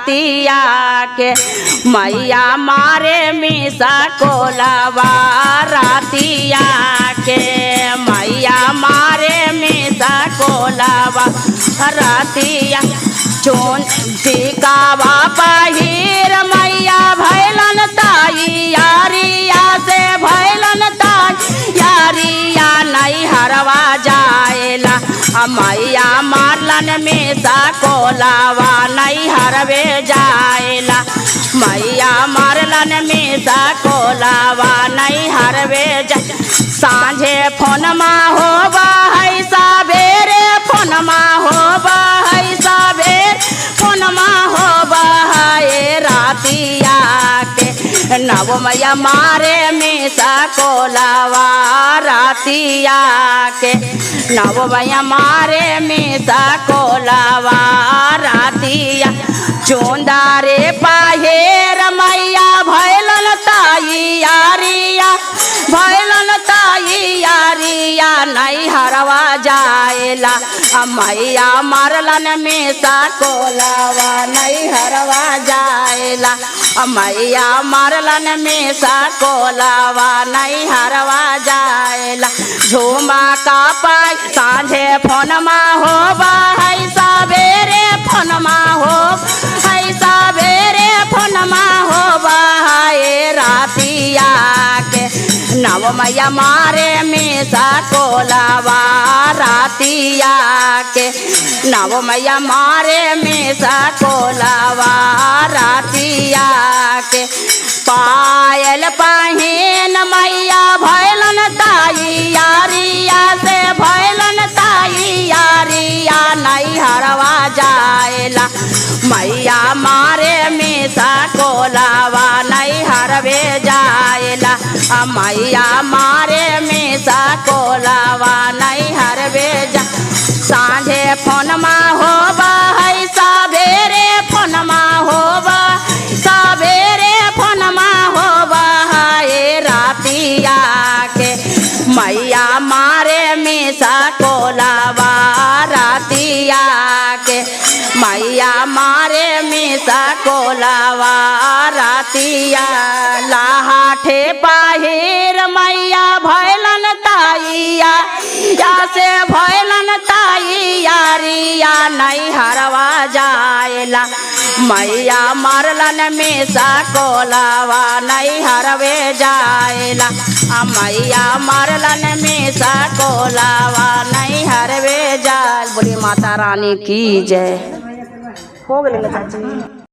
रातिया के मैया मारे मिसा कोलावा रातिया के मैया मारे मिसा कोलावा रातिया चोन टिकावा पहिर मैया भैलन ताई यारिया से भैलन ताई यारिया नहीं हरवा जाएला मैया मारलन मिसा कोलावा नहीं हरवे जाएला मैया मारलन मिसा कोलावा नहीं हरवे जा साँझे फोनमा होबा है सबेरे फोनमा होबा है सबेर फोनमा होबा है रातिया के नव मैया मारे मिसा कोलावा रातिया के नव मैया मारे मिसा कोलावा रातिया चोंदारे पाहेर मैया भैलन ताई यारिया भैलन ताई यारिया नहीं हरवा जाएला मैया मारलन मिसा कोलावा नहीं हरवा जाएला मैया मारलन मिसा कोलावा नहीं हरवा जाएला झूमा का पाई साँझे फोनमा होबा है सबेरे फोनमा हो है सबेरे फोनमा होबा है रातिया के नव मैया मारे मिसा कोलावा रातिया के नव मैया मारे मिसा कोलावा रातिया के पायल पहिन मैया भैलन ताई यारिया से भैलन ताई यारिया नहीं हरवा जाएला मैया मारे मिसा कोलावा नहीं हरवे जाएला मैया मारे मिसा कोलावा नहीं हरवे जा साँझे फोनमा होबा है सबेरे फोनमा होबा सबेरे फोनमा होबा है रातिया के मैया मारे मिसा कोलावा रातिया के मैया मारे मिसा कोलावा रातिया लाहाठे पाहिर मैया भैलन ताइया या से भैलन ताई यारिया नहीं हरवा जाएला मैया मारलन मिसा कोलावा नहीं हरवे जाएला मैया मारलन मिसा कोलावा नहीं हरवे जाल। बोली माता रानी की जय। हो गई चाची।